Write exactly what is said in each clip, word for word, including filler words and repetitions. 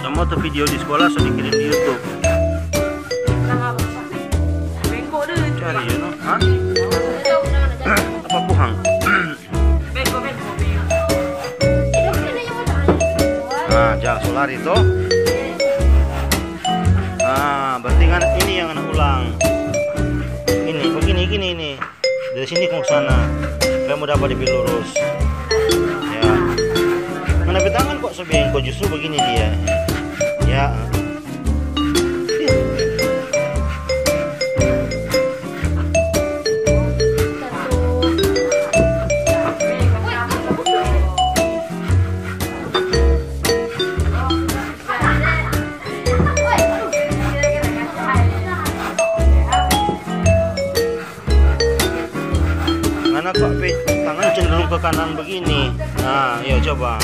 Samua tu video di sekolah so dikirim di YouTube. Cari, you know, ha? Apa puhang? Nah, ja, so lari to. Nah, berarti ngana ini yang ngana ulang. Ini, begini, gini ini. Dari sini kong sana. Kamu dapat di lurus. Ya. Ngana pe tangan kok so bengkok, justru begini dia. Ya. Ngana kok pe tangan cenderung ke kanan begini. Nah, yo coba.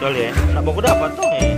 Coba lihat, nak baku dapat tuh, eh.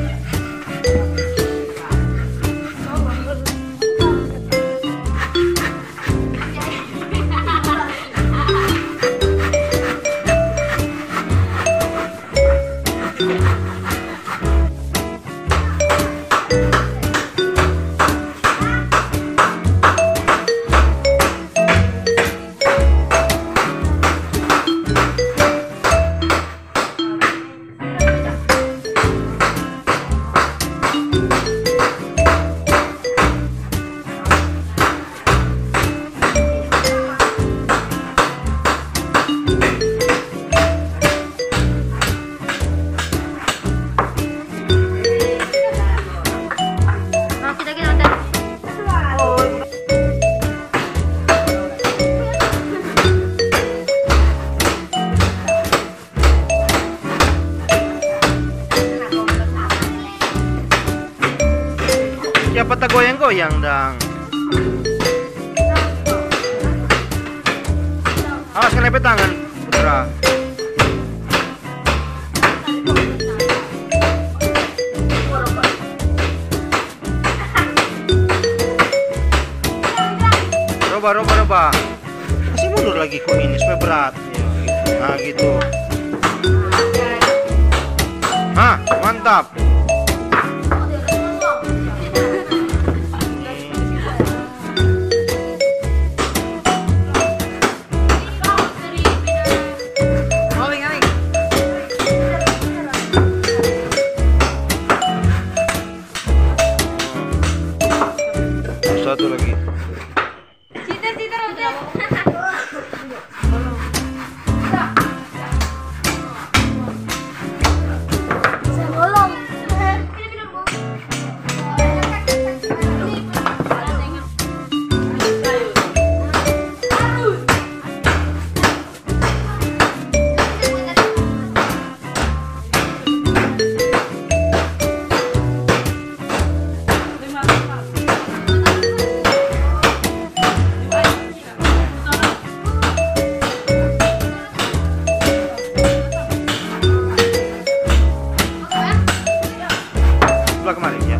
Kiapa tagoyang-goyang dang? Awas kena pe tangan, putra. Roba, roba, roba. Kasih mundur lagi kok ini supaya berat. Nah, gitu. Hah, mantap. Satu lagi. Sebelah kemari, ya.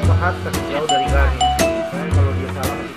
Pahat kasi jauh dari garis. Soalnya kalau dia salah, masih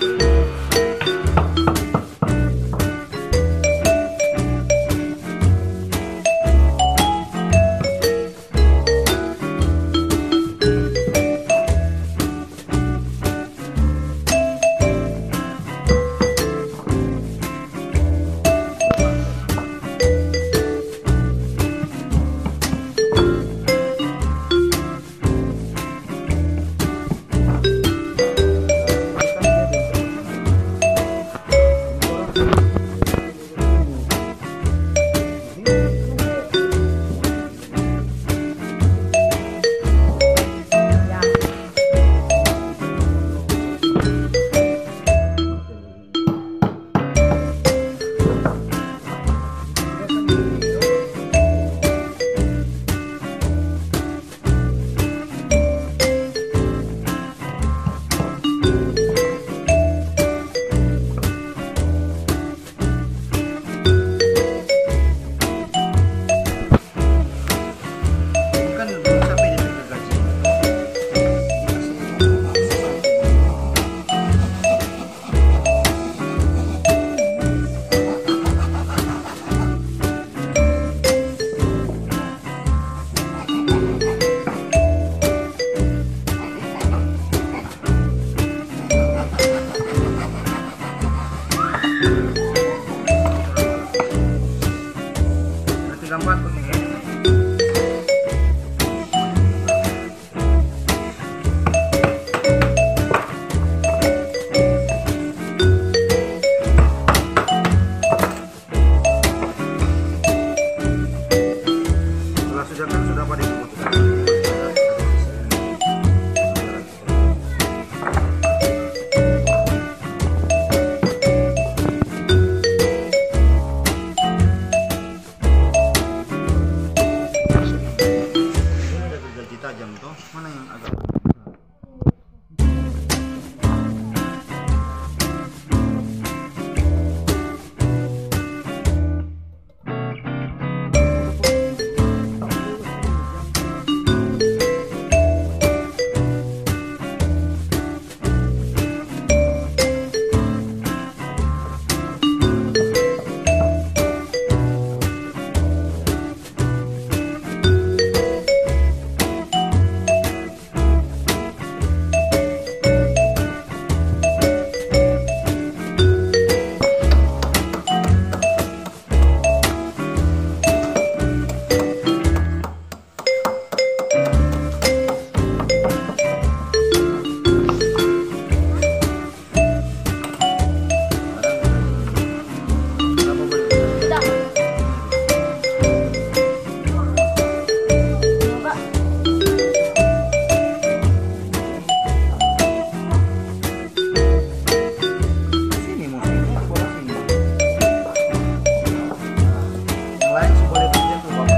Empat begini. Kalau sudah kan sudah pada dibutuhkan. Ini ada gergaji tajam toh, mana yang agak Sini, mau sini, sebelah sini. Yang lain sih boleh kerja tuh, Bang.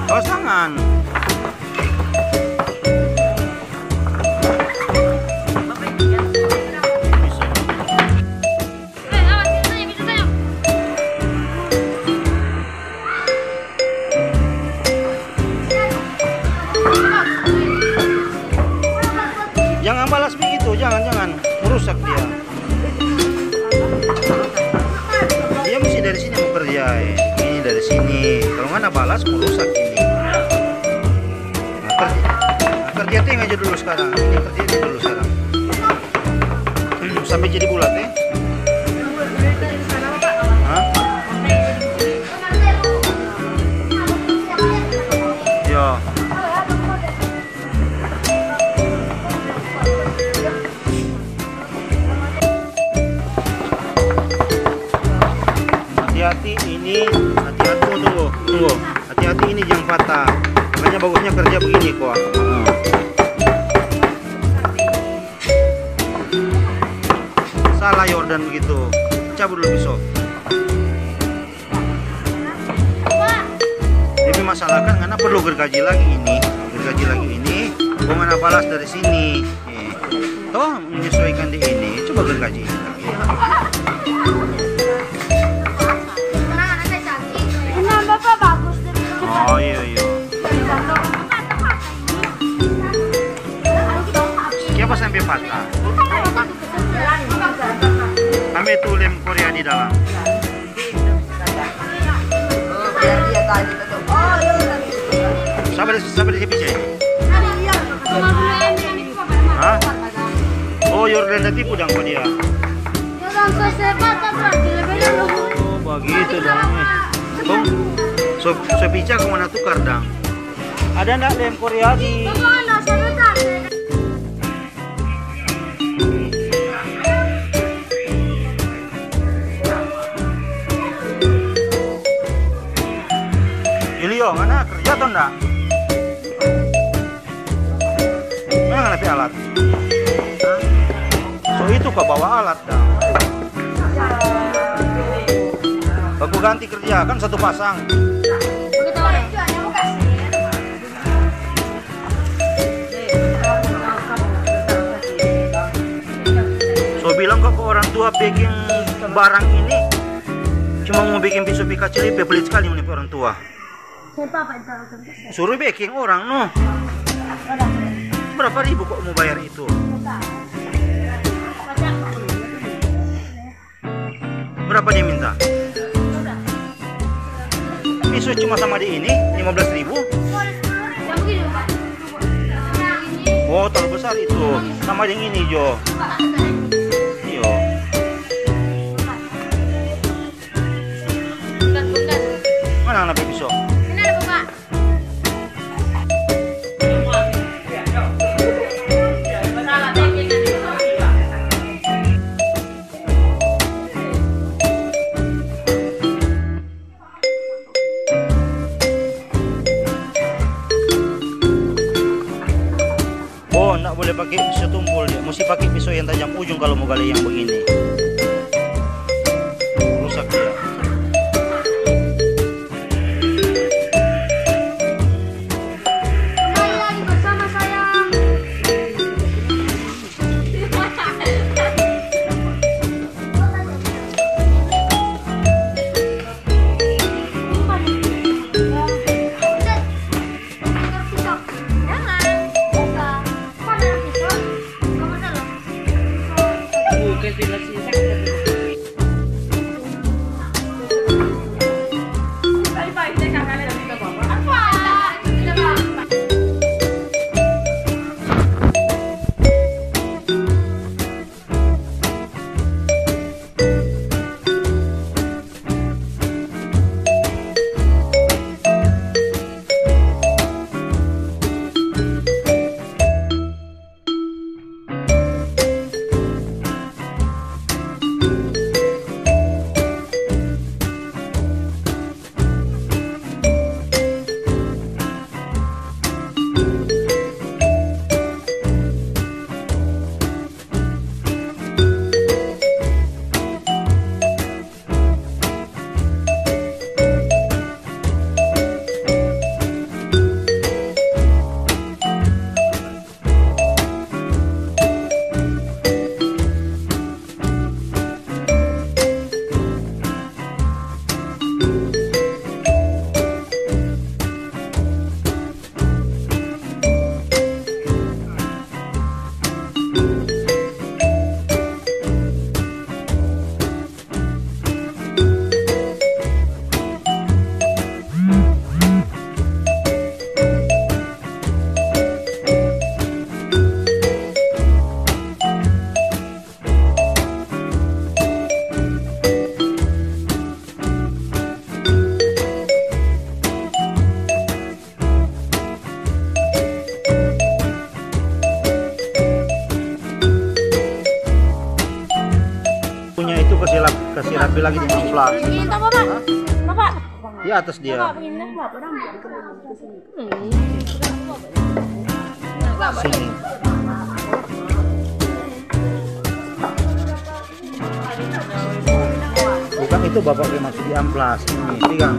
Pasangan. Jangan balas begitu, jangan, jangan. Merusak dia. Dia mesti dari sini mau kerja, eh. Ini dari sini. Kalau nggak ada balas, merusak ini. Nah, kerja, nah, kerja ting aja dulu sekarang. Ini kerja ting dulu sekarang. Hmm, sampai jadi bulat, eh. Hah? Hati ini, hati-hati, tunggu, tunggu, tunggu. Hati-hati ini jang patah. Makanya bagusnya kerja begini, kwa. Hmm. Salah Yordan begitu. Cabut dulu pisau. Jadi masalah kan ngana perlu gergaji lagi ini, gergaji lagi ini, kong ngana balas dari sini. Eh, toh menyesuaikan di ini, coba gergaji ini lagi. Ini Bapak bagus deh. Oh, iya, iya. Kiapa sampai patah? Kami itu lem Korea di dalam. Siapa di, siapa di sini? Hah? Oh, Yordan tadi pudang pa dia. Oh, bagitu dang. Kong, so, so pica kong mana tukar dang? Ada ndak lem Korea di? Ilio, ngana kerja to ndak? Mana ngana pe alat? So itu kwa bawa alat dang. Baku ganti kerja, kan satu pasang. So bilang kong ke orang tua beking barang ini cuma mo beking piso pi kacili pe pelit skali ngoni pe orang tua. Suru beking orang no. Berapa ribu kong mo bayar itu? Berapa dia minta? Piso cuma sama deng ini, lima belas ribu. Oh, terlalu besar itu. Sama deng ini jo. Iyo. Mana ngana pe piso? Oh, ndak boleh pake piso tumpul dia. Musti pake piso yang tajam ujung kalu mo gale yang begini. Rusak dia. Kembali lagi bersama saya. Lagi di amplas. Ini tak apa, Pak. Bapak. Di atas dia. Bapak, begini, Bapak. Sini. Bukan itu bapak pe maksud di amplas. Ini, pegang.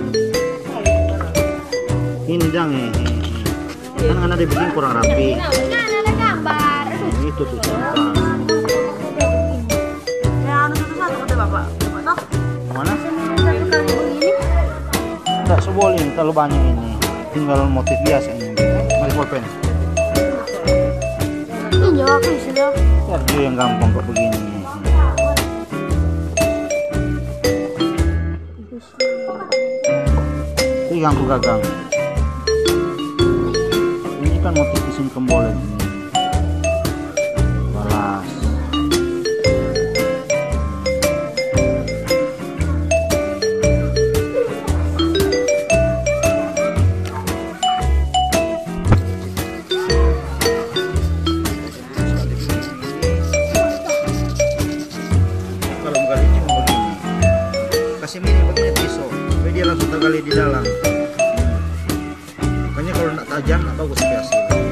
Ini jang, eh. Kan ada bikin kurang rapi. Nah, ada gambar. Itu tuh. Yang anu satu-satu udah bapak. Mana? Satu kali begini. Enggak, so boleh, terlalu banyak ini. Tinggal motif biasa ini. Mari bolpen. Ini jawab sudah. Biar dia yang gampang kok begini. Pegang tu gagang. Ini kan motif di sini kembolen. Balas. Kalau mau gali cuma begini. Kasih miring begini pisau, supaya dia langsung tergali di dalam. Makanya kalau nak tajam, nak bagus ke hasil.